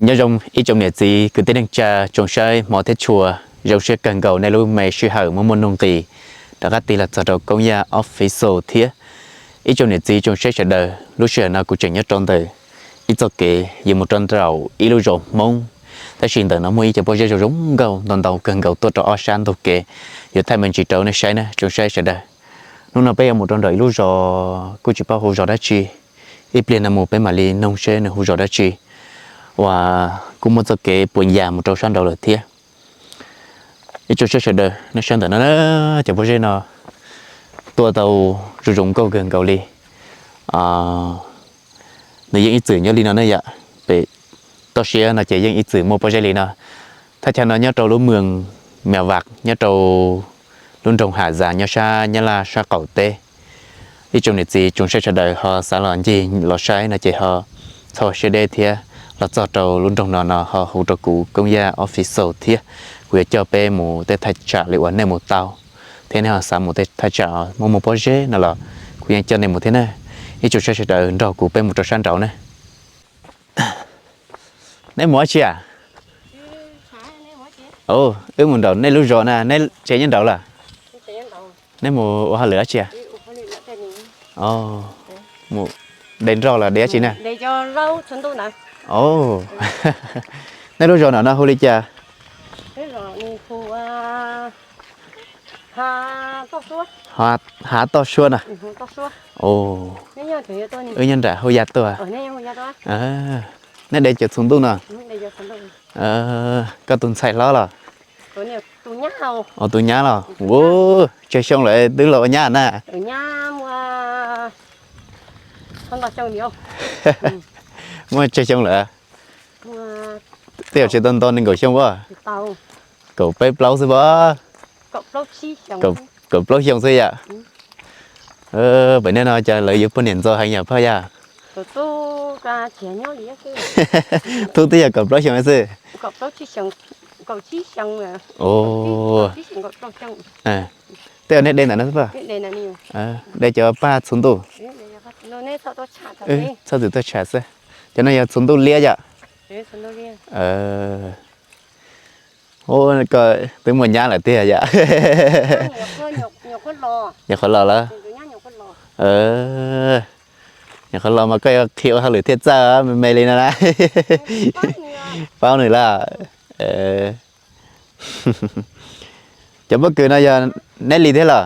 Nyob zoo ib tsoom niam txiv kwv tij neej tsa tsoom saib hmov thiab tshua, zoo siab kawg nkaus nej lub me sij hawm muaj muaj nuj nqis rov qab tig los txog rau Koob Yaj Official thiab. Ib tsoom niam txiv tsoom saib sawv daws, lub sij hawm no kuv tseem nyob rau ntawm ib txoj kev yuav mus rau nraum ib lub zos Hmoob, tab sis ntawm no muaj ib cov pob zeb zoo zoo nkauj ntau ntau kawg nkaus tuaj rau ob sab ntug kev, yuav thaij me ntsis rau nej saib na tsoom saib sawv daws. Hnub no peb yuav mus rau nraum ib lub zos kuj tsis paub hu zos dab tsi, ib pliag no mus peb mam li noog seb nws hu zos dab tsi, uas kuj muaj txoj kev puas yas mus rau sab nraud lawm thiab. Ib tsoom saib sawv daws, nej saib ntawm no na, cov pob zeb no tuaj tau zoo zoo nkauj kawg nkaus li. Nws yeej ib txwm nyob li no ne yom, pem toj siab no ces yeej ib txwm muaj pob zeb li no. Thaj chaw no nyob rau lub moos Mia Vam, nyob rau lub nroog Ham Zas, nyob sab Nyab Laj sab qaum teb. Ib tsoom niam txiv tsoom saib sawv daws ho xav los ncig los saib no ces ho txhob siab deb thiab los txog rau lub nroog no no ho hu rau kuv Koob Yaj Official thiab, kuv yuav coj peb mus tej thaj tsam li uas nej mus tau, thiab nej ho xav mus tej thaj tsam muaj muaj pob zeb no los kuv yeej coj nej mus thiab na. Ib tsoom saib sawv daws nrog kuv peb mus rau sab nraud na. Neb mus dab tsi a? Wb mus nraum nej lub zos na, neb tsev nyob nraud lawm? Neb mus ua hauj lwm dab tsi a? Mus de nroj los de dab tsi na? Nej lub zos nram no hu li cas? Hav Toj Suab na. Wb nyob nram Hauj Yaj tuaj. Nej de cov txhuv ntuj no. Koj tus ntxhais hlob los? Tus nyab los? Tsawg xyoo lawm twb los ua nyab na? Muaj tsawg xyoo lawm? Tej zaum tsis tau nto nees nkaum xyoo as. Kaum peb plaub xwb pob. Kaum plaub xyoo xwb yom. Pem nej no cas lawv yuav poj niam ntxov heev yom Phaj Yaj? Tub twb yog kaum plaub xyoo xwb. Tej zaum nej de ntawm no xwb pob. De cov paj txhuv ntuj. Txhob txwm tuaj tsham xwb. Cov no yog txhuv ntuj liab yom? Twb muaj nyab lawm tiag yom? Nyuam qhuav los lawm. Nyuam qhuav los mas koj yuav qhia ua hauj lwm thiaj txawj me me li no na. Paub nws lawm. Cov pob kws no yog neb li thiab los?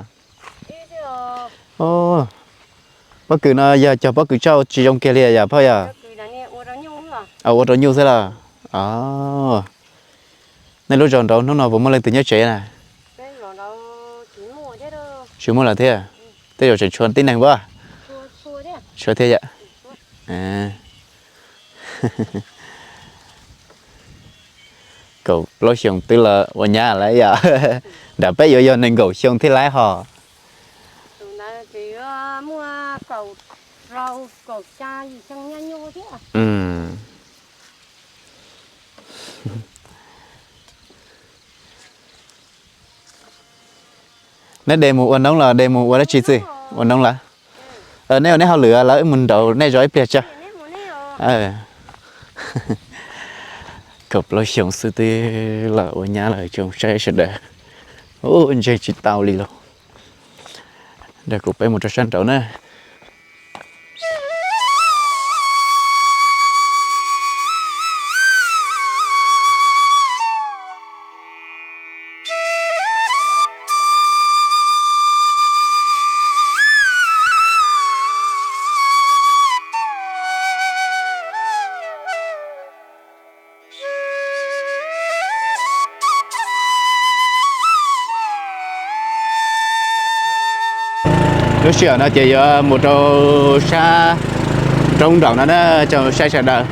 Pob kws no yog cog pob kws tsauj tsis zoo kiag li yom Phaj yom? Ua rau nyuj xwb los? Nej lub zos nraud hnub no puas muaj leej twg nyob tsev na? Tsis muaj lawm thiab. Tej zaum tseem tshuav tib neeg pob. Tshuav thiab yom? Kaum plaub xyoo twb los ua nyab lawm yom? Nram peb yuav yog nees nkaum xyoo thiab lawm hos. Neb de mus ua noob los de mus ua dab tsi xwb? Ua noob lawm. Neb ua neb hauj lwm lawv mus nraud nej zov ib pliag tso. Kaum plaub xyoo xwb twb los ua nyab lawm tsoom saib sawv daws. Ub, ntseg tsis tau li lauj. Nrog kuv peb mus rau sab nraud na. Lub sij hawm no ces yuav mus rau sab roob nraum no na, tsoom saib sawv daws.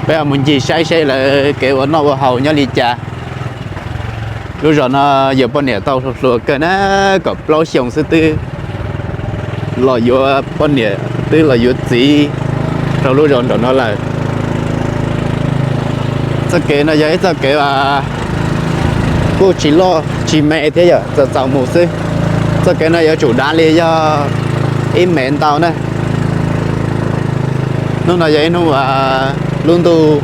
Peb mus ncig saib seb lawv kev ua noj ua haus nyob li cas. Lub zos no yuav poj niam tau hluas hluas kawg na, kaum plaub xyoo xwb twb los yuav poj niam, twb los yuav txiv rau lub zos nraum no lawm. Txoj kev no yog ib txoj kev kuj tsis loj tsis me thiab yom, txaus txaus mus xwb. Txoj kev no yuav tsum dav li yog ib mev ntau na. Hnub no yog ib hnub lub ntuj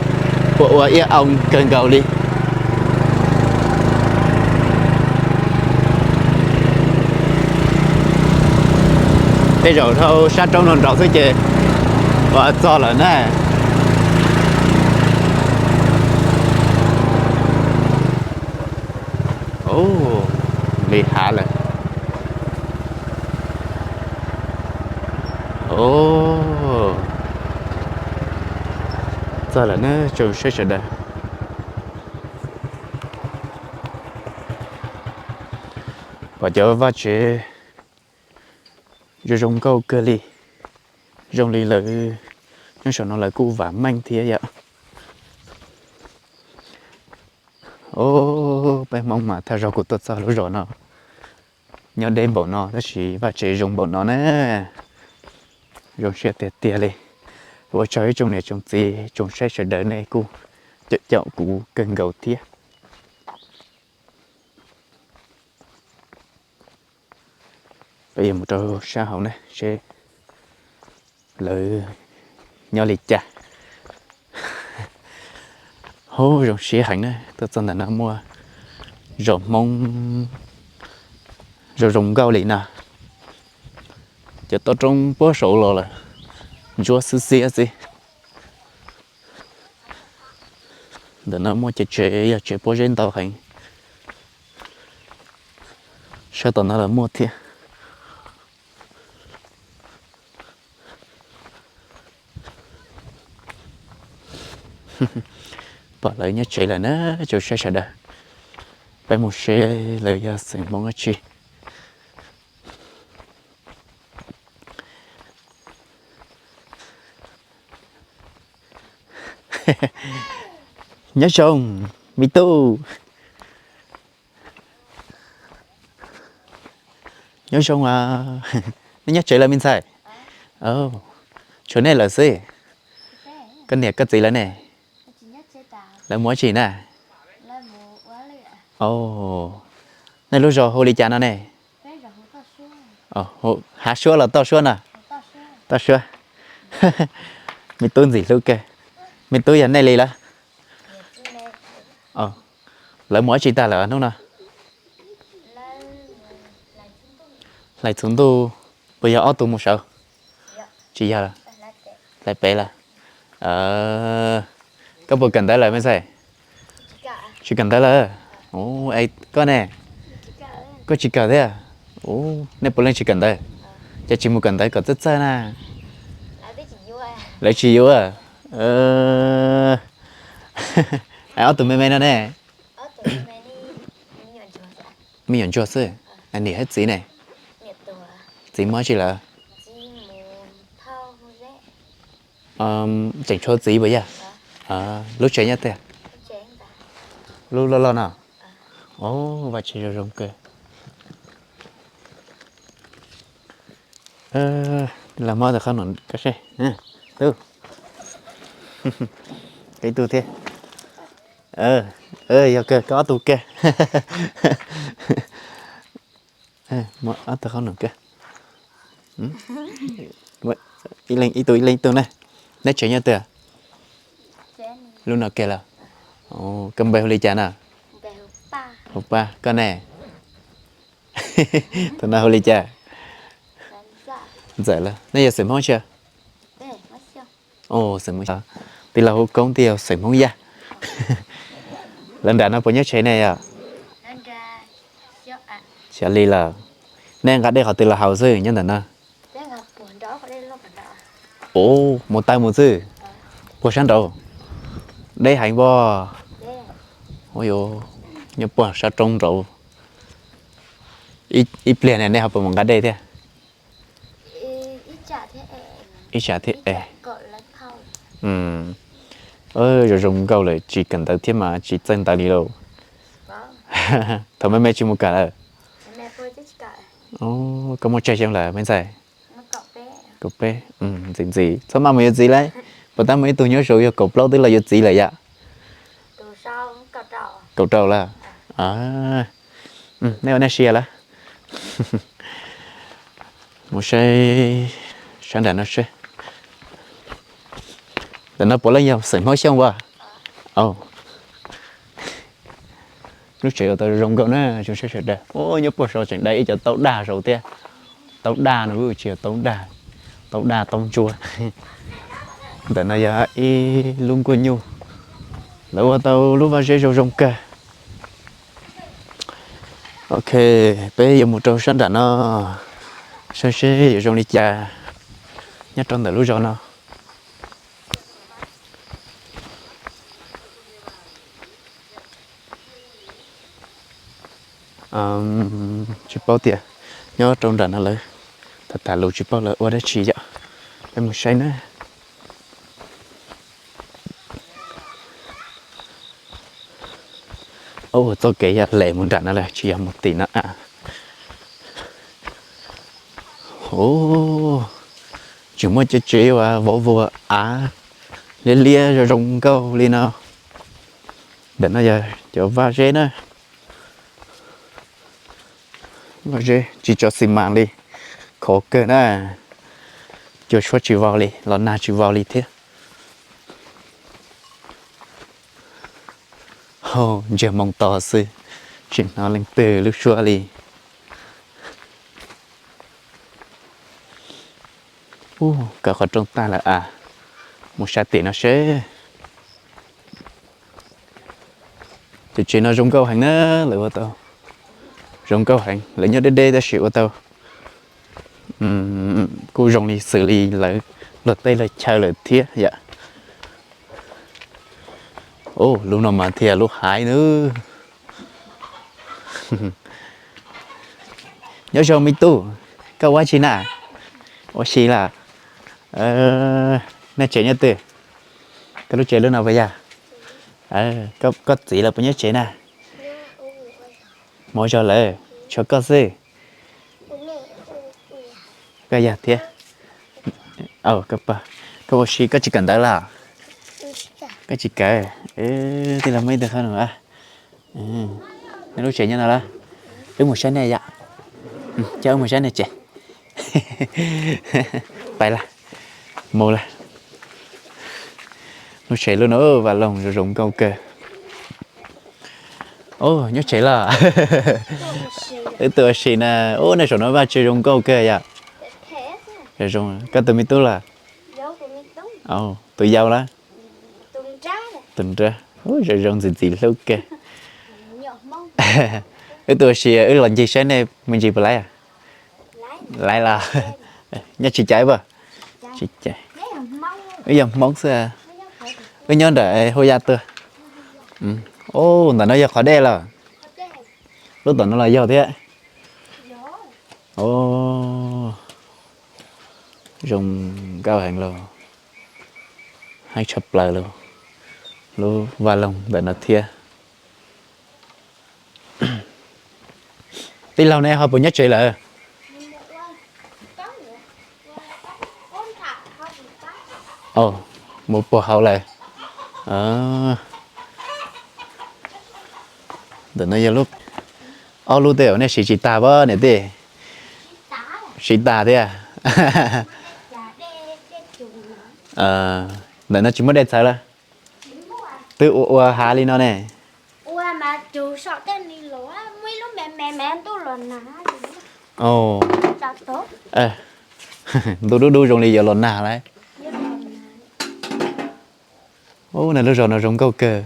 Ua ua ib oo kawg nkaus li. Tej zaum dhau sab roob no nraud xwb ces uas txog lawm na. Ub, li hav lawm. Ub, txog lawm na tsoom saib sawv daws. Pom cov vaj tsev zoo zoo nkauj kawg li. Zoo li lawv nyob saum no lawv kuj vam meej thiab yom. Ub, peb Hmoob mas thawj zaug kuv tuaj txog lub zos no, nyob deb npaum no tab sis vaj tsev zoo npaum no na. Zoo siab tiag tiag li. Ua tsaug ib tsoom niam tsoom txiv tsoom saib sawv daws nej kuj caum caum kuv kawg nkaus thiab. Peb yuav mus rau sab hauv ne seb lawv nyob li cas. Hub, zoo siab heev na, tuaj txog ntawm no muaj zos Hmoob zoo zoo nkauj li na. Cov toj roob puag saud los lawm, ntsuab xwb xiab xwb. Ntawm no muaj cov tsev yog tsev pob zeb ntau heev. Sab tom no los muaj thiab. Pom lawv nyob tsev lawm na, tsoom saib sawv daws. Peb mus seb lawv yog xeem Hmoob dab tsi. Nyob zoo, me tub. Nyob zoo, nej nyob tsev lawm me ntxhais? Tshuav nej lawm xwb. Koj niam koj txiv lawv ne? Lawv mus dab tsi na? Nej lub zos hu li cas no ne? Hav Suab los Toj Suab no? Toj Suab. Me tub ntxim hlub kawg. Me tub yog nej li lawm? Lawv mus dab tsi tag lawm hnub no? Hlais txhuv ntuj, puas yog ob tug mus sawv? Tsis yog, hlais pem lawm. Koj puas kawm ntawv lawm me ntxhais? Tsis kawm ntawv lawm. Koj ne? Koj tsis kawm thiab? Nej puav leej tsis kawm ntawv, ces tsis mus kawm ntawv kom txawj txawj na. Lawv tsis yuav. Ob tug me me no ne? Me nyuam ntsuag xwb. Niam thiab txiv ne? Txiv mus dab tsi lawm? Tseem tshuav txiv puas yog? Lub tsev nyob twg? Lub loj loj no. Vaj tsev zoo zoo kawg. Los muab ob tug qhob noom koj seb. Tub, ib tug thiab. Yog kawg, koj ob tug kawg. Muab ob tug qhob noom kawg. Ib leeg ib tug, ib leeg ib tug ne. Neb tsev nyob twg? Lub no kiag lawm. Koj npe hu li cas na? Hu Paj. Koj ne? Tus no hu li cas? Ntxawm lawm. Nej yog xeem Hmoob tsi? Xeem Hmoob, tij laug Hub Koob tij yog xeem Hmoob Yaj. Lawv nram no puas nyob tsev ne yom? Xyov li lawm. Nej nqa dej qhov twg los haus xwb nyob ntawm no? Mus taw mus xwb. Puag sab nraud. Deb heev pob. Ua, nyob puag sab roob nraud. Ib pliag ne nej ho puas mus nqa dej thiab? Ib tsam thiab es. Zoo zoo nkauj lawm, tsis kawm ntawv thiab mas tsis txawj ntawv li lauj. Thaum me me tsis mus kawm lawm. Koj muaj tsawg xyoo lawm me ntxhais? Kaum peb. Ntxim ntxim, txhob maj mus yuav txiv lauj. Puas tab muaj ib tug nyob saud yog kaum plaub twb los yuav txiv lawm yom? Kaum rau lawm. Nej ua nej sia lawm. Mus saib sab nram no seb. Ntawm no puav leej yog xeem Hmoob Xyooj as? Lub tsev ua tau zoo nkauj na, zoo saib sawv daws. Nyob puag saud tseem dai ib cov taub daj saud thiab. Taub daj no tsis yog taub daj, taub daj taub ntsuab. Ntawm no yog ib lub nkuaj nyuj, lawv ua tau lub vaj zeb zoo zoo kawg. Ok, peb yuav mus rau sab nram no, saib seb yuav zoo li cas nyob rau ntawm lub zos no. Tsis paub tias nyob rau nram no lawv tham tham lus tsis paub lawv ua dab tsi yom. Peb mus saib na. Txoj kev yog lem mus nram no lawm tsis yog mus tim no a. Tseem muaj cov tsev uas vov vuag av liab liab zoo zoo nkauj li no. Ntawm no yog cov vaj zeb na. Vaj zeb tsis tso xi mas li, khov kawg na. Cua suab tsis vau li, los nag tsis vau li thiab. Hau ntsiag moo to xwb, tsis hnov leej twg lub suab li. Ub, kaw qhov rooj tag lawm a, mus sab tim no seb. Cov tsev no zoo nkauj heev na, lawv ua tau zoo nkauj heev, lawv nyob deb deb tab sis ua tau kuj zoo li xws li lawv luag teb luag chaw lawm thiab yom. Ub, lub no mas thiaj lub haiv nawb. Nyob zoo me tub, koj ua dab tsi na? Ua si lawm. Nej tsev nyob twg? Koj lub tsev lub no puas yog? Koj txiv lawv puas nyob tsev na? Hmov zog lawm, tshuav koj xwb. Koj yog thiab. Koj ua si koj tsis kawm ntawv los? Koj tsis kawm. Tij laug muaj ib tug qhab no. Nej lub tsev nyob no lawm. Wb mus saib nej yom. Coj wb mus saib nej tsev. Pais lawm. Mus lawm. Lub tsev lub no vaj loog zoo zoo nkauj kawg. Nyob tsev los? Wb tuaj ua si na. Ub, nej saum no vaj tsev zoo nkauj kawg yom. Koj tus me tub los? Tus yau los? Tus nrab. Zoo zoo ntxim ntxim hlub kawg. Wb tuaj ua si wb los ncig saib nej me ntsis puas laib? Laib los? Nyob tsis caiv puas? Tsis caiv. Wb yog Hmoob xwb. Wb nyob nram Hauv Yaj tuaj. Ub, ntawm no yog qhov dej los? Lub tom no los yog thiab. Zoo nkauj heev lauj. Haib tshaj plaws lauj. Lub vaj loog ntawm no thiab. Tij laug ne ho puas nyob tsev lawm? Mus puag hauv lawm. Ntawm no yog lub, ob lub tej uas nej siv tsis tag pab niam tij. Siv tag thiab. Ntawm no tsis muaj dej txhawv lawm. Twb ua ua hav li no ne. Ntu dub dub zoo li yuav los nag lawm. Ub, nej lub zos no zoo nkauj kawg.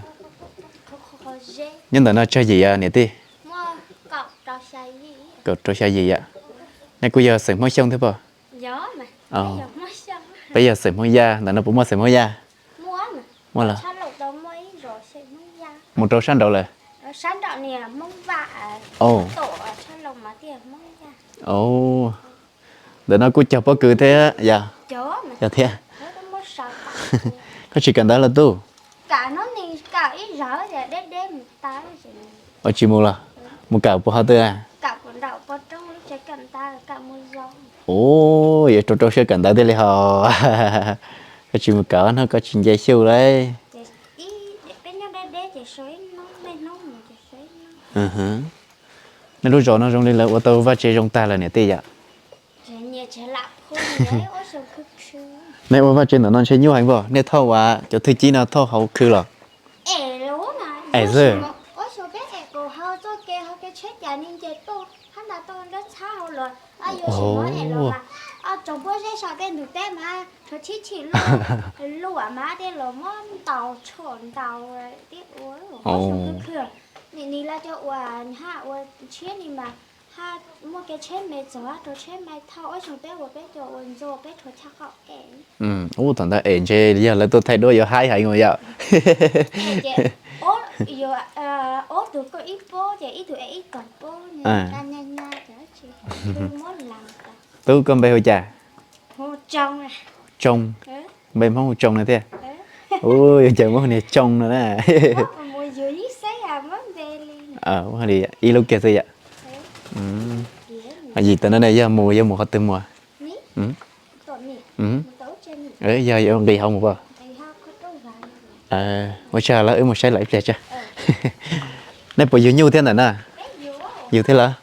Nyob ntawm no tsawg yim niam tij? Kaum rau xya yim yom. Nej kuj yog xeem Hmoob Xyooj thiab pob? Peb yog xeem Hmoob Yaj, ntawm no puas muaj xeem Hmoob Yaj? Muaj los? Mus rau sab nraud lawm. Ntawm no kuj cog pob kws thiab yom? Yog thiab. Koj tsis kawm ntawv los tub? Ua tsis mus los? Mus kawm puas ho twg? Ua, yuav rau rau siab kawm ntawv thiaj li ho. Koj tsis mus kawm no koj tsis nce xyuj lauj. Nej lub zos no zoo li lawv ua tau vaj tse zoo tag lawm niam tij yom. Nej ua vaj tse ntawm no ntshe nyuaj heev pob, nej thauj ua cov thwj cib no thauj hauv khw los? Es xwb. Ua xyoo peb es kaum hau txoj kev hauv kev tsheb cas ni nce tuaj hab nta tuaj nrab txhab hauv los, yuav tsis muab es los mas, tsoom pob zeb sau tej ntug teb mas rhuav tshib tshim luaj, luaj mas tej los muab ntaus tshuam ntaus tib ua, ua xyoo khwv khwv. Nim nim lawv cov uas hab ua tshiab ni mas hab muaj kev tsheb me txog rau tsheb me thauj, ua xyoo peb ua peb cov ua ntxuag peb rhuav tshaj qaum es. Ub, thaum ntawd es ntshe yog lawv tuaj thaij duab yuav haib heev ua yom. Ces ob tug koj ib pob ces ib tug es ib kaum pob, nyab nyab ces tsis muab las. Tub, koj npe hu cas? Tsoo. Npe Hmoob hu Tsoo no thiab. Ub, yog cas muab hu niag Tsoo no na. Ib lub kiag xwb yom. Yim tau no ne yog mus, yog mus qhov twg mus? Yog yuav nqis hauv mus pob. Ua tsaug lawm, wb mus saib lawv ib pliag tso. Nej puas yug nyuj thiab ntawm na? Yug thiab lawm.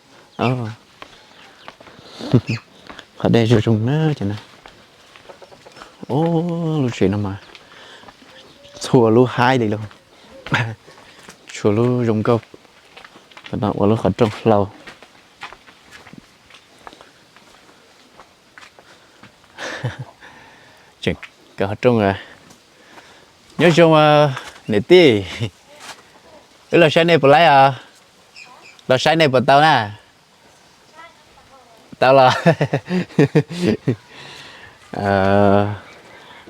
Qhov dej zoo zoo na cov na. Ub, lub tsev no mas txhua lub haib li lauj. Txhua lub zoo nkauj. Tam no ua lub qhov rooj hlau. Tseem kaw qhov rooj. Nyob zoo niam tij, wb los saib nej puas laib os? Los saib nej puas tau na? Tau los.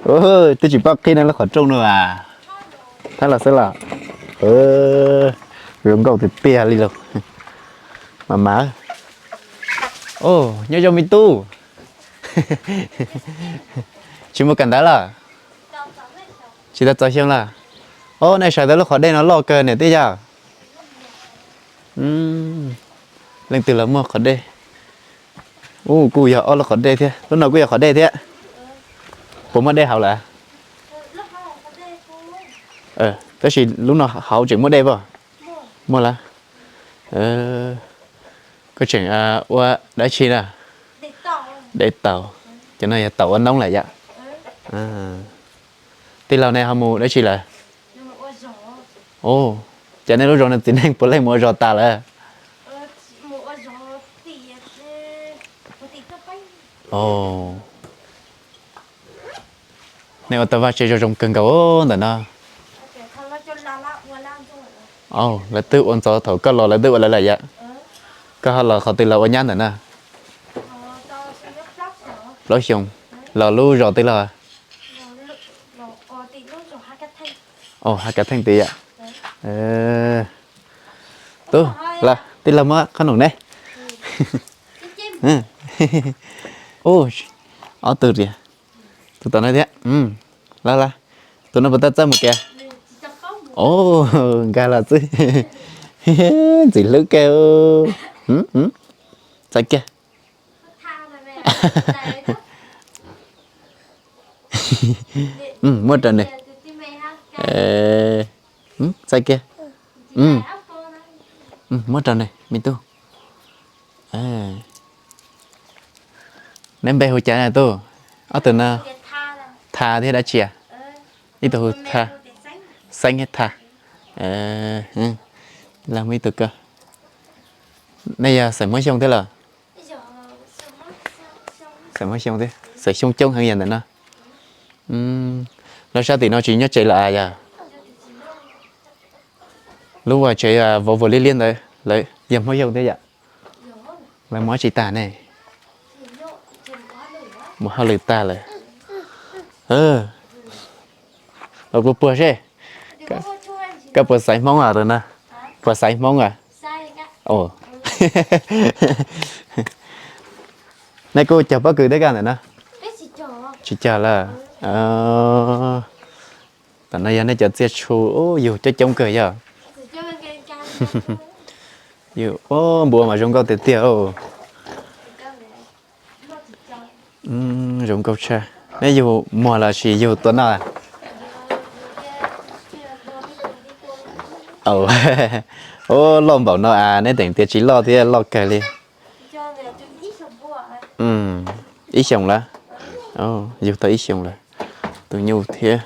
Twb tsis paub qhib no lub qhov rooj no as. Thab los xwb los. Zoo nkauj tiag tiag li lauj. Mas mas. Nyob zoo me tub. Tsis mus kawm ntawv los? Tsis tau txog xyoo los? Ob, nej sawv tau lub qhov dej no loj kawg niam tij yog. Leej twg los muaj qhov dej. Ub, kuj yog ob lub qhov dej thiab, lub no kuj yog qhov dej thiab. Puas muaj dej hauv lawm? Tab sis lub no hauv tseem muaj dej pob? Muaj lawm. Koj tseem ua dab tsi na? Dev taus. Cov no yog taus ua noob lawm yom? Tij laug nej ho mus dab tsi lawm? Ov, cas nej lub zos no txiv neej puav leej mus ua zog tas lawm? Nej ua tau vaj tse zoo zoo kawg nkaus ntawm no. Lawv twb ua ntxov thaum koj los lawv twb ua lawv lawm yom? Koj ho los qhov twg los ua nyab ntawm no? Plaub xyoo. Los lub zos twg los? Ov, Hav Kav Theej tid yom. Tub, tij laug muab qhob noom ne. Ub, ob tug riam. Tus tom no thiab. Lawm lawm. Tus no puas tau txawj mus kev? Ov, nkag los xwb. Ntxim hlub kawg. Txav kiag. Muab rau nws. Txav kiag. Muab rau nws me tub. Neb npe hu cas na tub? Ob tug no. Tha thiab dab tsi? Ib tug hu Tha. Xeeb thiab Tha. Los muaj ib tug ko. Nej yog xeem Hmoob Xyooj thiab los? Xeem Hmoob Xyooj thiab, xeem Xyooj coob heev yog ntawm no. Lawv sab tim no tsis nyob tsev lawm yog? Lub vaj tsev vov vos liab liab ntawd lawv yog Hmoob Xyooj thiab yom? Lawv mus dab tsi tag ne? Mus hauj lwm tag lawm. Los puag puag seb, koj puas xaiv Hmoob os tus no? Puas xaiv Hmoob os? Nej kuj cog pob kws thiab koj ntawm no? Tsis cog lawm. Tam no yog nej cov txiaj tshu, yug coob coob kawg yog. Yug npua mas zoo nkauj tiag tiag. Zoo nkauj tshaj. Neb yug muag los sis yug tua noj? Loj npaum no as, neb teem tias tsis loj thiab, loj kawg li. Ib xyoos lawm. Yug tau ib xyoos lawm. Tus nyuj thiab.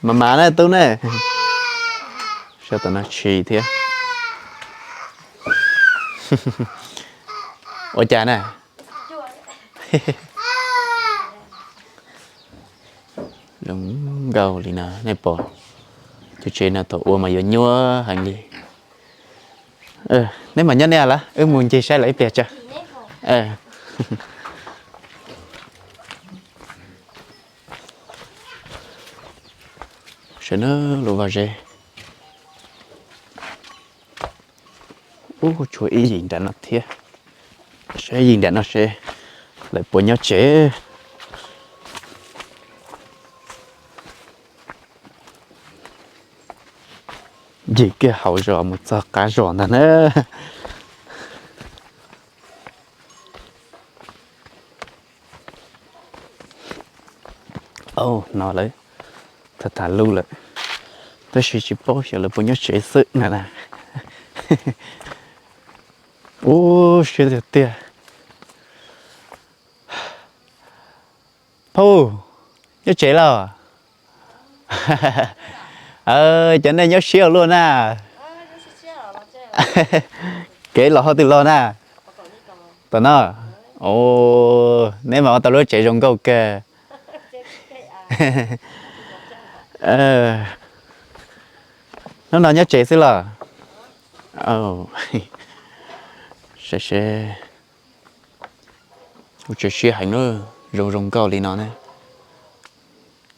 Mas mas na tub ne. Sab tom no tshis thiab. Ua cas na? Zoo nkauj li no nej pom. Cov tsev no thaum ua mas yuav nyuaj heev li. Neb mas nyob nej lawm, wb mus ncig saib lawv ib pliag tso. Saib na, lub vaj zeb. Ub, tshuav ib yim nram no thiab. Saib yim nram no seb lawv puas nyob tsev. Ncig kiag hauv zos mus txog qab zos ntag na. Au, no lawv tham tham lus lawm, tab sis tsis paub xyov lawv puas nyob tsev xwb na. Ub, siab tiag tiag. Phauj, nyob tsev los? Cov nej nyob siab ua luaj na. Kev los hauv twg los na? Tom no. Neb mas ua tau lub tsev zoo nkauj kawg. Hnub no nyob tsev xwb los? Saib seb. Ua tsev siab heev na, zoo zoo nkauj li no ne.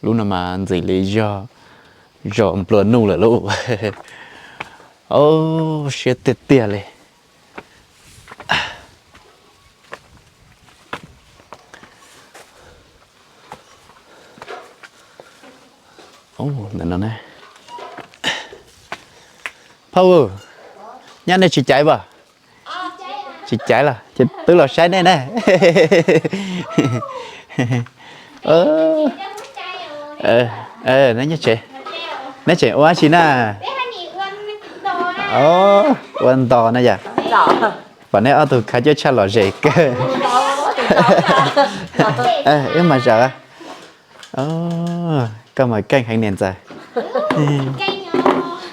Lub no mas ntxim li yog zos nplua nuj lawm lauj. Au, siab tiag tiag li. Ntawm no ne. Phauj, nyab nej tsis caiv pom? Tsis caiv los ces twb los saib nej ne. Neb tseem ua dab tsi na? Ua ntos na yom. Pom neb ob tug khav cuab tshaj lom zem kawg. Wb mas zawm. Koj mas keej heev niam ntxawm.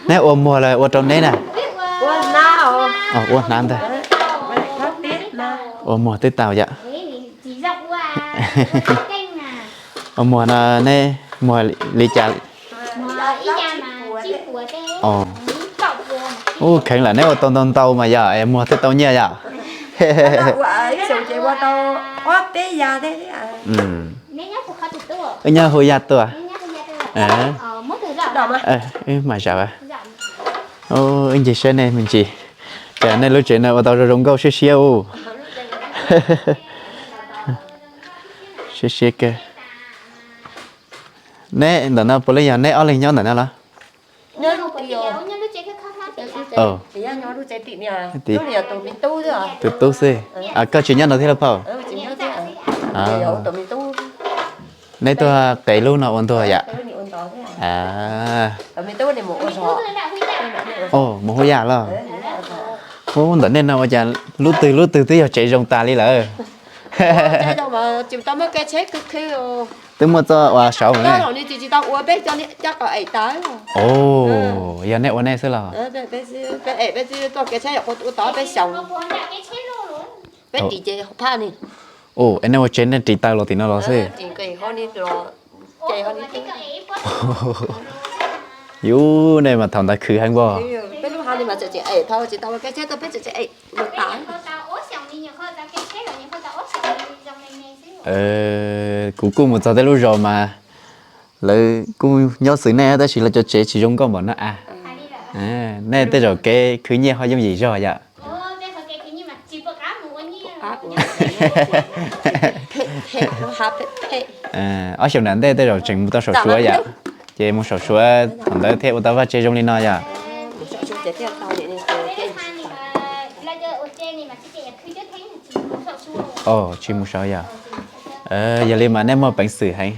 Neb ua muag los ua rau neb na? Ua hnav ntag. Ua muag twb tau yom. Ua muag no neb muag li cas? Ub, kheev lam neb ua tau ntau ntau mas yog es muag thiaj tau nyiaj yom. Wb nyob hu yaj tuaj. Wb mas zawm. Wb ncig saib nej me ntsis. Cas nej lub tsev no ua tau zoo zoo nkauj siab siab ub. Siab siab kawg. Neb ntawm no puas leej yog neb ob leeg nyob ntawm no los? Tus tub xwb. Koj tsis nyob no thiab los phauj? Neb tuaj qev lub no ua ntuag yom? Mus hu yaj los? Ub, ntawm nej no ua cas lub twg lub twg twb yog tsev zoo tas li lawm. Twb muaj txoj ua saud ne. Yog nej ua nej xwb los? Ub, es nej ua tsev nej ris taw los tim no los xwb? Yus, nej mas thaum ntawd khwv heev npaum. Kuv kuj mus txog tej lub zos mas lawv kuj nyob xws nej tab sis lawv cov tsev tsis zoo nkauj npaum no a. Nej tej zaum kev khwv nyiaj ho yooj yim zog yom? Ob xyoos nram ntej tej zaum tseem mus tau saum Suav yom? Ces mus saum Suav thaum ntawd thiaj ua tau vaj tse zoo li no yom? Tsis mus saud yom? Yog li mas nej muaj peev xwm heev.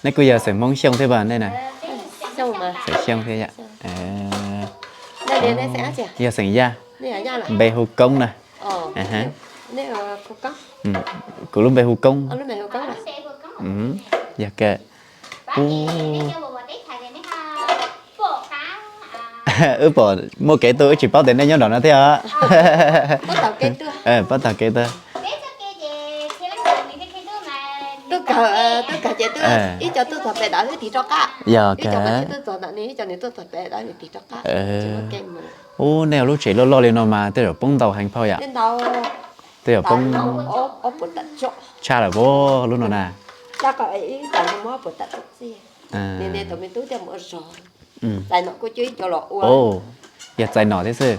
Nej kuj yog xeem Hmoob Xyooj thiab pas nej na? Xeem Xyooj thiab yom? Yog xeem Yaj. Npe hu Koob na. Kuv lub npe hu Koob. Yog kawg. Wb pom muaj kev tuaj wb tsis paub tias nej nyob nram no thiab os. Paub taug kev tuaj. Tuaj kawg, tuaj kawg ces tuaj ib co tuaj txog pem dawm wb tig rov qab. Yog kawg. Ib co nws tuaj txog ntawm nws, ib co nws tuaj txog pem dawm nws tig rov qab. Ub, nej lub tsev loj loj li no mas tej zaum poob ntau heev phauj yom. Tej zaum poob tshaj lawm puag lub no na. Yog txais nom thiab xwb.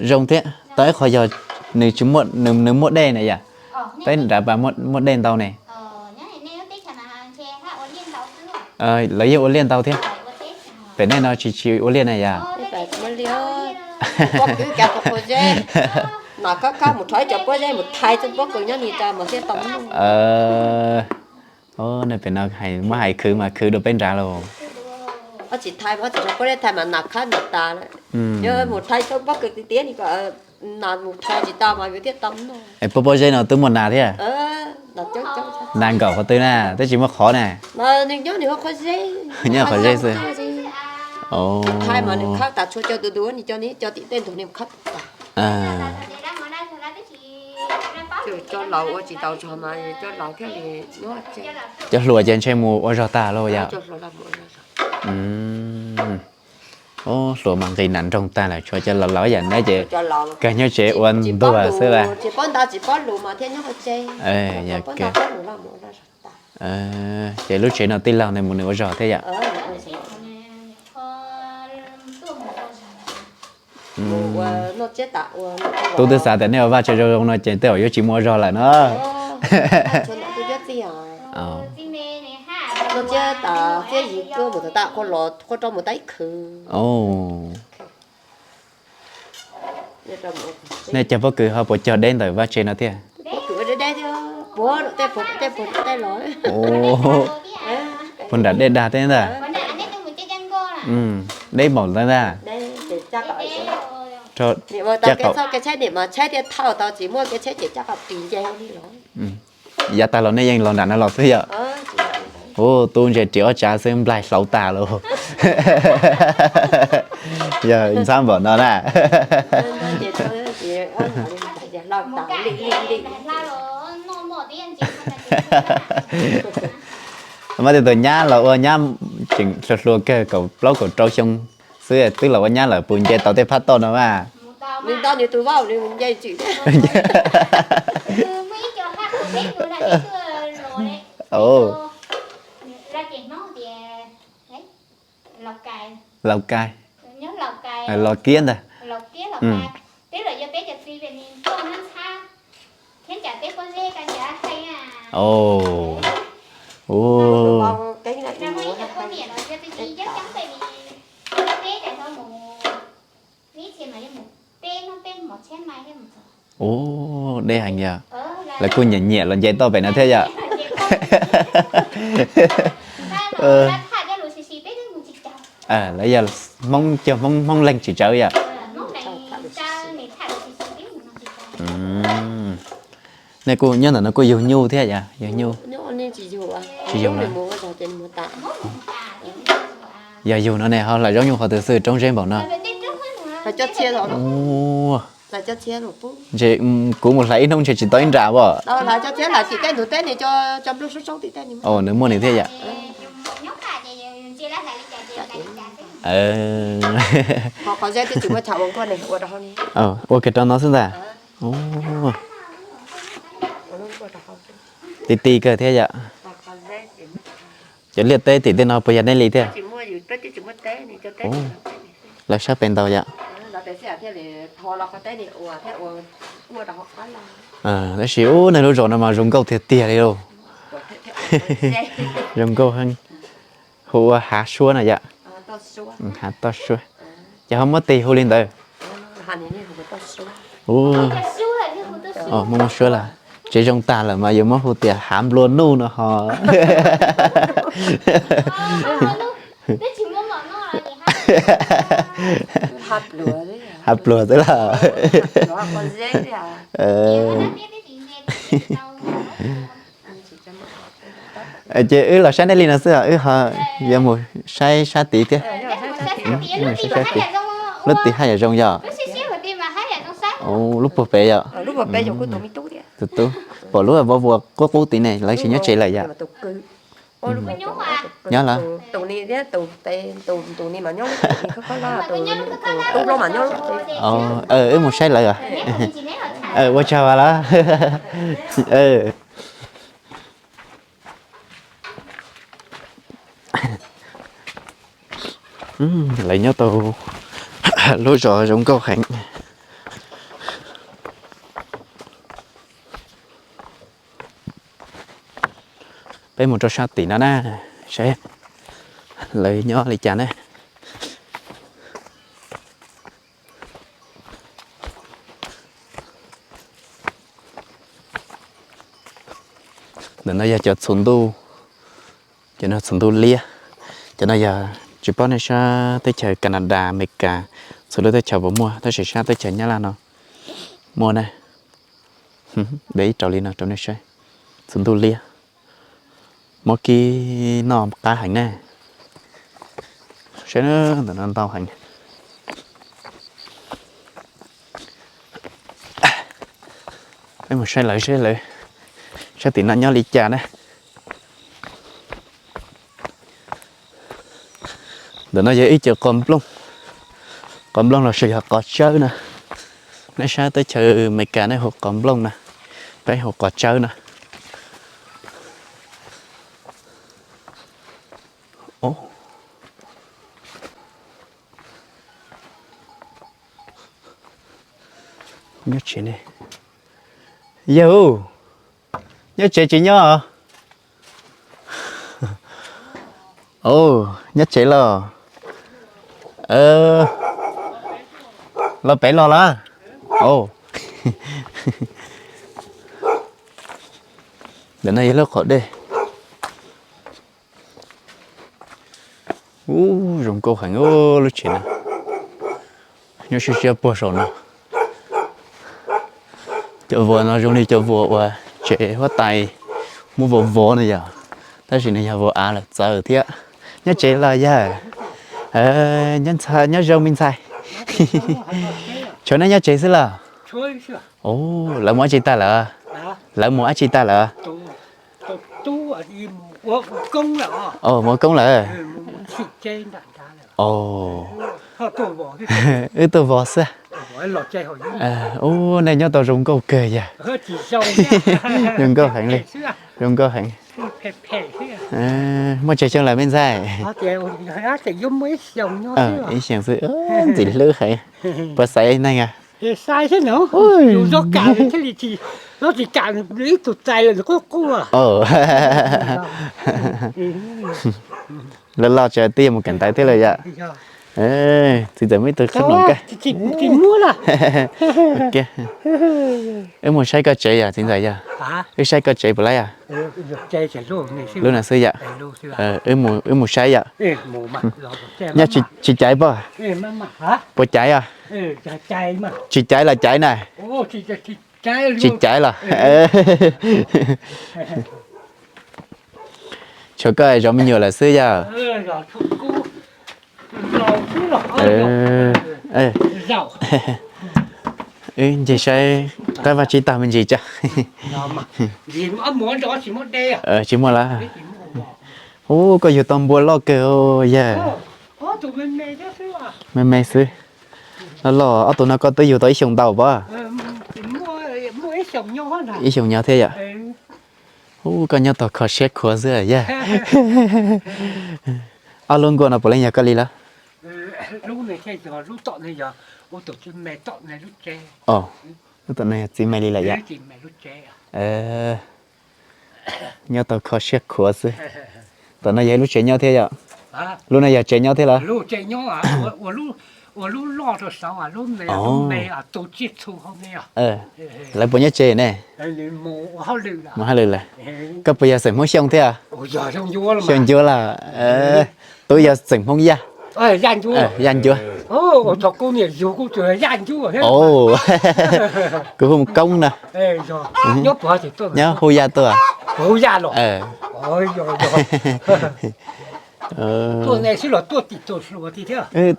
Zoo thiab, tau ib qho yog nws tsis muaj, nws muaj dej na yom. Peb nrad pas muaj dej ntau ne. Lawv yeej ua liaj ntau thiab. Pem nej no tsis tsis ua liaj na yom. Nej pem no muab hais khwv mas khwv dua peb nrad lauj. Pob pob zeb no twb muaj nas thiab. Nas nkaum qhov twg na, twb tsis muaj qhov na. Nyob qhov zeb xwb. Cov hluas ces ntshe mus ua zog tag lauj yom. Hluas mas nqis nas nroog tag lawm, tshuav cov laus laus yam neb ces kawg nyob tsev ua ntuag xwb las. Ces lub tsev no tij laug ntawd mus nws ua zog thiab yom. Tub twb xav tias nej ua vaj tse zoo zoo no ces tej zaum yuav tsis mus ua zog lawm no. Nej cog pob kws ho puas cog deb ntawm vaj tse no thiab? Puag nram dej dag thiab ntag. Deb npaum ntawd ntag. Yav tag los nej yeej los nram no los xwb yom. Ub, tub ntse ris ob tsav xwb nplaig hlauv tag lauj. Yog ntxhab npaum no na. Mas tej tug nyab los ua nyab tseem hluas hluas kawg kaum plaub kaum rau xyoo xwb twb los ua nyab lawm, puas nce tau tej phab toj no mas? Laus Kais, Los Kiab ntag. Ub, deb heev yog. Lawv kuj nyiam nyiam los nce toj pem no thiab yom. Lawv yog Hmoob cog Hmoob, Hmoob leeg tsis tsawv yom. Nej kuj nyob ntawm no kuj yug nyuj thiab yom, yug nyuj. Tsis yug lawm. Yog yug no ne ho hlais zaub nyuj qhov twg xwb roob zeb npaum no? Ntshe kuv mus hlais ib hnub ntshe tsis tau ib nra as. Nws muaj nws thiab yom. Ua kiag rau no xwb ntag. Ti ti kawg thiab yom. Cov liaj teb tim tej no puas yog nej li thiab? Lawv sab pem ntau yom. Tab sis ub, nej lub zos no mas zoo nkauj tiag tiag li lauj. Zoo nkauj heev. Hu ua Hav Suab no yom. Hav Toj Suab. Ces ho muab tis hu li ntawd. Muab muab Suab lawm. Tsev zoo tag lawm mas yuav muab hu tias Hav Nplua Nuj no ho. Hav Pluag xwb lawm. Ces wb los saib nej li no xwb, wb ho yuav mus saib sab tid thiab. Lub tim haj yam zoo yog. Lub puag pem yom. Tus tub, pom lub vov vuas qub qub tid ne, lawv tsis nyob tsev lawm yom. Nyob lawm. Wb mus saib lawv. Ua tsaug lawm. Lawv nyob tau lub zos zoo nkauj heev. Peb mus rau sab tim no na, saib lawv nyob li cas na. Ntawm no yog cov txhuv ntuj, cov no txhuv ntuj liab. Cov no yog tsis paub nej sab teb chaws Canada, Amelikas, txhua lub teb chaws puas muaj, tab sis sab teb chaws Nyab Laj no muaj na. De ib rau li no rau nej saib. Txhuv ntuj liab, muab kib noj qab heev na. Saib ntawm no ntau heev. Peb mus saib lawv seb lawv sab tim no nyob li cas na. Ntawm no yog ib co qos nplooj, qos nplooj los sis yog qos tsawb na. Nej sab teb chaws Amelikas nej hu qos nplooj na, peb hu qos tsawb na. Nyob tsev ne? Yawg, nyob tsev tsis nyob? Nyob tsev los? Los pem los lawm. Ntawm no yog lub qaum dej. Ub, zoo nkauj heev lub tsev no. Nyob siab siab puag saum no. Cov vuas no zoo li cov vuas uas tsev huab tais muab vov vov no yog, tab sis nws yog vov av lawm txawv thiab. Nyob tsev los yawg? Nyob zoo me ntxhais. Tshuav neb nyob tsev xwb los? Lawv mus dab tsi tag lawm? Lawv mus dab tsi tag lawm? Mus ua koob lawm. Wb tuaj vov xwb. Ub, nej nyob tau zoo nkauj kawg yawg. Zoo nkauj heev li. Zoo nkauj heev. Muaj tsawg xyoo lawm me ntxhais? Ib xyoos xwb. Ntxim hlub heev. Puas xaiv neeg a? Loj loj tsam twb yuav mus kawm ntawv thiab lawm yom. Txiv ntxawm muaj ib tug qhib noom kawg. Wb mus saib koj tsev yom txiv ntxawm yog? Wb saib koj tsev puas laib yom? Lub no xwb yom? Wb mus saib yom? Nyob tsis caiv pob? Puas caiv os? Tsis caiv los caiv na. Tsis caiv los? Tshuav koj zov me nyuam lawm xwb yog? Wb ncig saib qab vaj tsib taug me ntsis tso. Tsis muaj lawm. Ub, koj yug tau npua loj kawg yawg. Me me xwb. Loj loj, ob tug no koj twb yug tau ib xyoos ntau pob? Ib xyoos nyob thiab yom? Ub, koj nyob tau kho siab khuav xwb yawg. Ob lub nkuaj no puav leej yog koj li lawm? Lub tom no yog txiv me li lawm yom? Nyob tau kho siab khuav xwb. Tom no yog ib lub tsev nyob thiab yom? Lub no yog tsev nyob thiab los? Lawv puas nyob tsev ne? Mus hauj lwm lawm. Koj puas yog xeem Hmoob Xyooj thiab? Xyooj Ncuab los? Tub yog xeem Hmoob Yaj. Yaj Ncuab. Thaum kuv niam yug kuv tsuas yaj ncuj thiab. Kuv hu Koob na. Nyob Hub Yaj tuaj.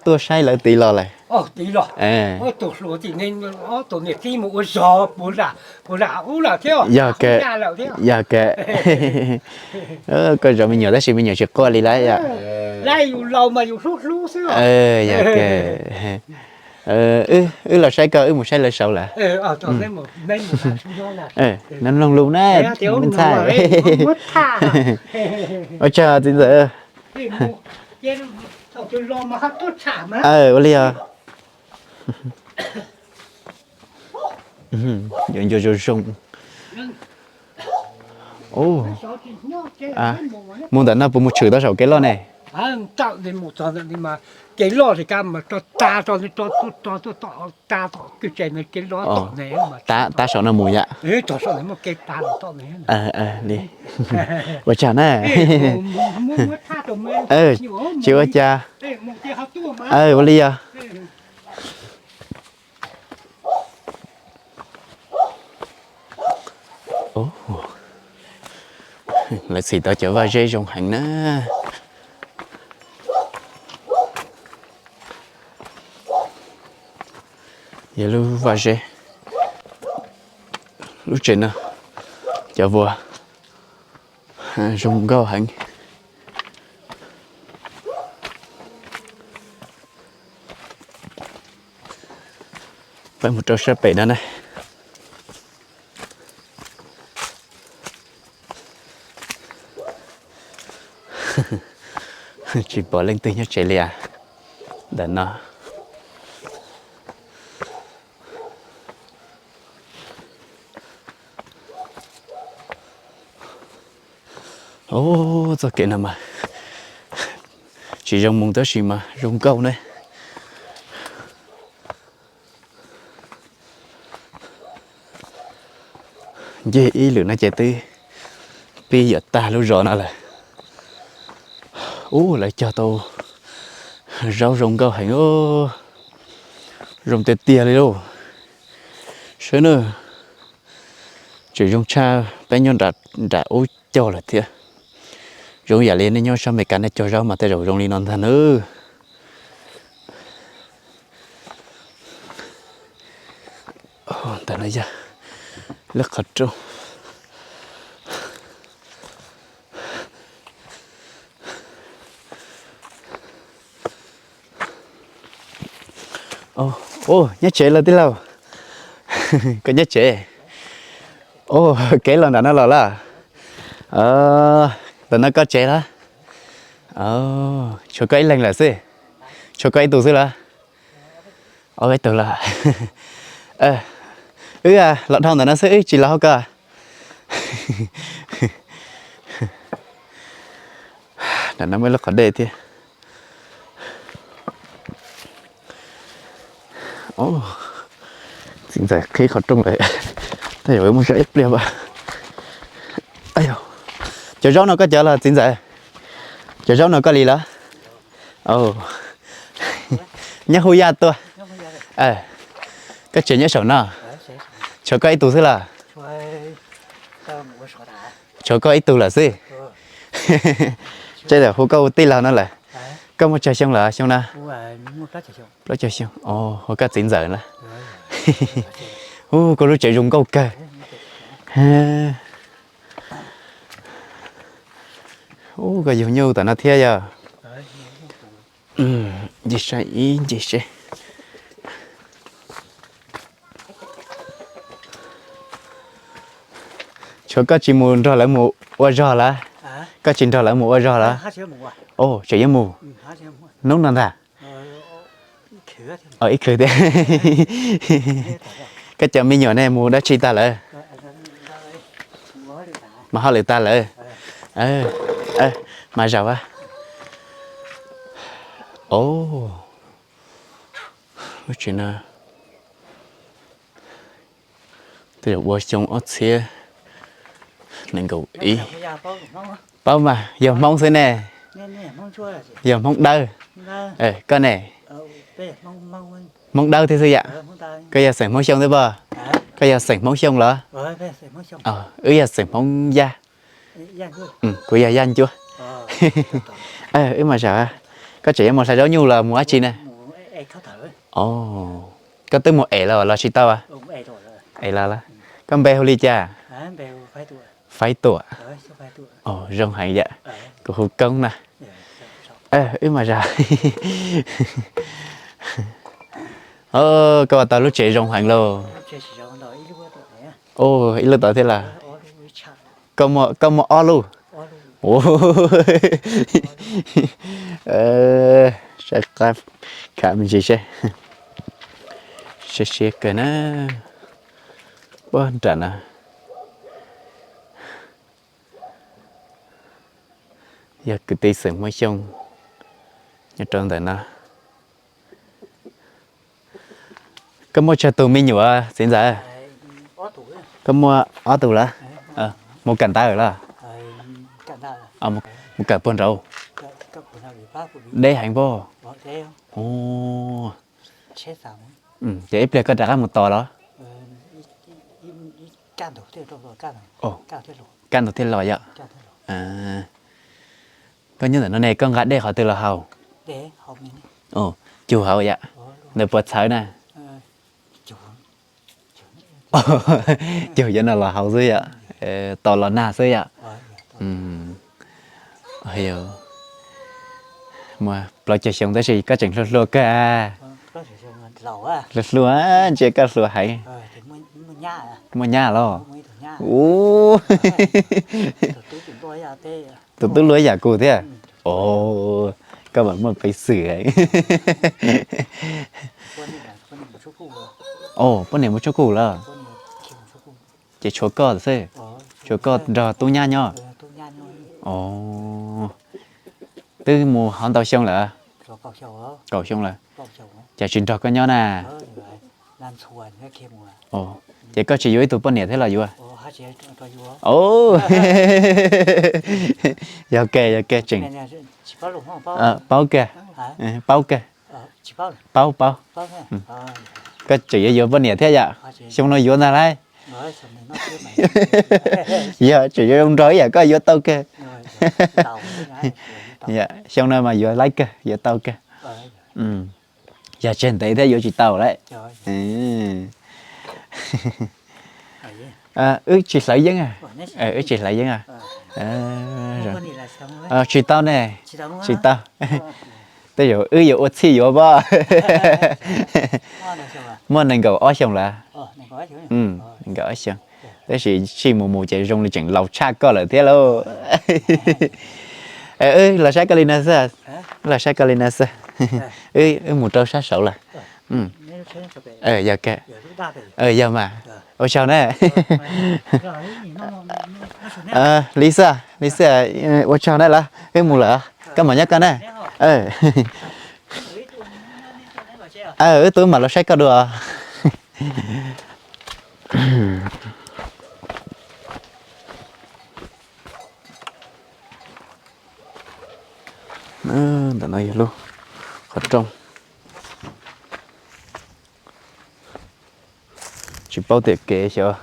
Tuaj saib lawv tid los lawm. Yog ke, yog ke. Koj zov me nyuam tab sis me nyuam tsis quaj li lawm yom. Yog ke. Wb los saib koj, wb mus saib lawv saud lawm. Neb mloog lus na, me ntxhais. Ua tsaug txiv ntxawm. Ua li os. Yuav nco zoo zoo. Mus ntawm no puas mus tshwm tau saum kev loj ne? Kev loj li ka mas tso tag, tso tag tom kwj tse, kev loj tom ne. Tav saum no mus yom. Ua tsaug na. Tsis ua cas. Ua li os. Lawv txhim tau cov vaj zeb zoo heev na. Yog lub vaj zeb, lub tsev no, cov vuas zoo nkauj heev. Peb mus rau sab pem no na. Tsis pom leej twg nyob tsev li as. Ntawm no. Txoj kev no mas tsis zoo mus tab sis mas zoo nkauj ne. Ncig ib lwm no ces twb pib yuav tag lub zos no lawm. Ub, lawv cog tau zaub zoo nkauj heev, zoo tiag tiag li lauj. Saib na, tseem zoo tshaj peb nyob nram ub cog lawm thiab. Zoo yam li nej nyob sab Amelikas nej cog zaub mas tej zaum zoo li no ntag nawb. Ntawm no yog lub qhov rooj. Nyob tsev lawm tij laug. Koj nyob tsev. Kev los nram no los lawm. Ntawm no koj tsev lawm. Tshuav koj ib leeg lawm xwb. Tshuav koj ib tug xwb lawm. Ob peb tug lawm. Wb los dhau ntawm no xwb, wb tsis los hauv koj. Nram no muaj ib lub qhov dej thiab. Txiv ntxawm qhib qhov rooj lawm. Tej zaum muaj zog ib pliag as. Cov zaub no koj cog los txiv ntxawm? Cov zaub no koj li los? Nyob Hub Yaj tuaj. Koj tsev nyob saum no? Tshuav koj ib tug xwb los? Tshuav koj ib tug lawm xwb. Tej zaum hu koj ua tij laug no lawm. Koj muaj tsawg xyoo lawm xyoo no? Plaub caug xyoo. Hu koj txiv ntxawm lawm. Hu, koj lub tsev zoo nkauj kawg. Hu, koj yug nyuj tam no thiab yog? Nce saib ib nce seb. Tshuav koj tsis mus nrog lawv mus ua zog lawm? Koj tsis nrog lawv mus ua zog lawm? Tseem yuav mus hnub no ntag. Ib khwv thiab. Koj cov me nyuam ne mus dab tsi tag lawm? Mas hauj lwm tag lawm. Mas zam a. Lub tsev no tej zaum ua xyoo ob txhiab nees nkaum ib. Paub mas, yog Hmoob xwb ne. Yog Hmoob Dawb. Koj ne? Hmoob Dawb thiab xwb yam. Koj yog xeem Hmoob Xyooj thiab pob? Koj yog xeem Hmoob Xyooj los? Wb yog xeem Hmoob Yaj. Kuv yog Yaj Ncuab. Wb mas zam, koj tseem yuav mus hlais zaub nyuj los mus dab tsi na? Koj twb mus ev los los tsis tau? Ev los lawm. Koj npe hu li cas? Faib Tuam. Zoo heev yam, kuv hu Koob na. Wb mas zam. Koj ua tau lub tsev zoo heev lauj. Ib lub tod thiab los? Koj muaj ob lub. Saib qab khav me ntsis seb. Siab siab kawg na. Puag nram no yog kwv tij xeem Hmoob Xyooj nyob rau ntawm no. Koj muaj tsawg tus me nyuam txiv ntxawm? Koj muaj ob tug lawm. Mus kawm ntawv lawm? Mus kawm puag nraud? Deb heev pob. Ces ib pliag koj rov qab mus tos los? Kaj ntug thiaj los yom. Koj nyob ntawm no ne koj nqa dej qhov twg los haus? Cug hauv yom. Ntawd puas txhawv na? Cug cov no los haus xwb yom. Tos los nag xwb yom. Muaj plaub caug xyoo tab sis koj tseem hluas hluas kawg. Hluas hluas, ntsia koj hluas heev. Muaj nyab los? Tus tub luaj yam kuv thiab. Koj mam muaj peev xwm. Poj niam mus tshub kuj lawm. Ces tshuav koj xwb, tshuav koj nrog tub nyab nyob. Twb mus hov ntau xyoo lawm? Kaum xyoo lawm. Cas tsis nrog koj nyob na? Ces koj tsis yuav ib tug poj niam thiab los yuav? Yog ke, yog ke tseem paub kawg, paub kawg. Paub, paub. Koj tseem yuav yuav poj niam thiab yom? Xyoo no yuav ntag lauj. Yog tseem yuav zoo nraug ib yam koj yuav tau kawg. Xyoo no mas yuav laib kawg, yuav tau kawg. Yog tseg ntev thiab yuav tsis tau lawm. Wb tsis hlawv yeeb, wb tsis hlawv yeeb. Tsis tau ne, tsis tau. Tej zaum wb yuav ua txhij yuav pob. Muaj nees nkaum ob xyoos lawm. Nees nkaum ob xyoos, tab sis sij mus mus ces zoo li tseem laus tshaj koj lawm thiab lauj. Wb los saib koj li no xwb, los saib koj li no xwb. Wb mus rau sab saud lawm. Yog, yog mas, ua tsaug na. Li xwb, li xwb, ua tsaug na lawm, wb mus lawm, koj mam nyob koj na. Wb tub mam los saib koj dua. Ntawm no yog lub qhov rooj. Tsis paub tias kev xyov,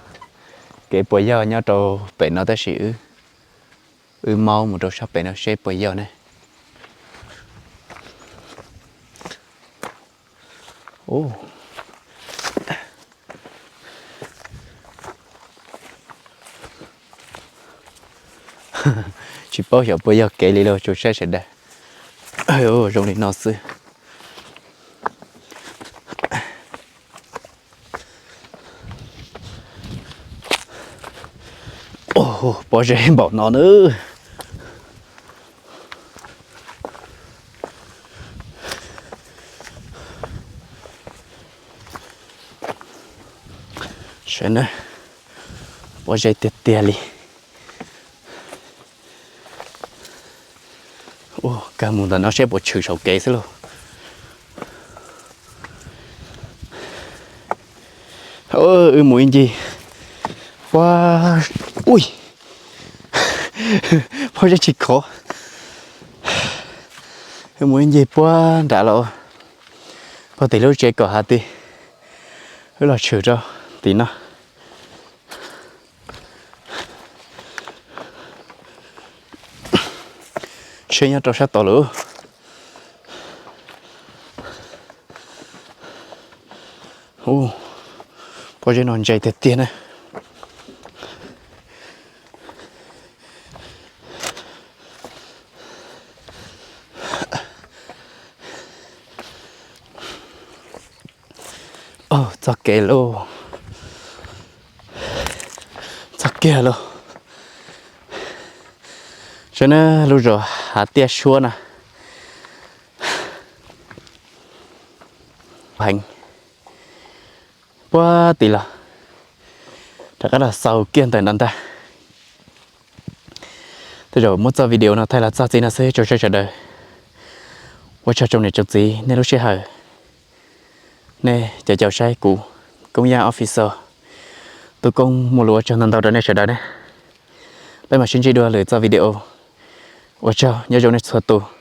kev puas yog nyob rau pem no tab sis wb, wb maub mus rau sab pem no seb puas yog ne. Tsis paub xyov puas yog kev li lauj, tsuas saib sawv daws. Zoo li no xwb. Pob zeb npaum no na. Saib na, pob zeb tiag tiag li. Ua kawg mus ntawm no seb puas tshwm saum kev xwb lauj. Wb mus ib ncig, puag, ui, pob zeb tsis khov. Wb mus ib ncig puag nram los, Ua tim lub tsev kom hav ti, wb los tshwm rau tim no. Tsheb nyob rau sab tod lawm. Ub, pob zeb no ntse tiag tiag na. Txog kev lauj, txog kiag lauj. Saib na, lub zos Hav Tiaj Suab na. Heev. Puag tim los rov qab los xaus kiag ntawm no ntag. Tej zaum muab txoj video no thaij los txog txij no xwb rau sawv daws. Ua tsaug tsoom niam tsoom txiv nej lub sij hawm. Nej cov caum saib kuv Koob Yaj Official, Tub Koob muaj lus ua tsaug ntau ntau rau nej sawv daws ne. Peb mam sib ntsib dua lwm txoj video. Ua tsaug, nyob zoo nej txhua tus.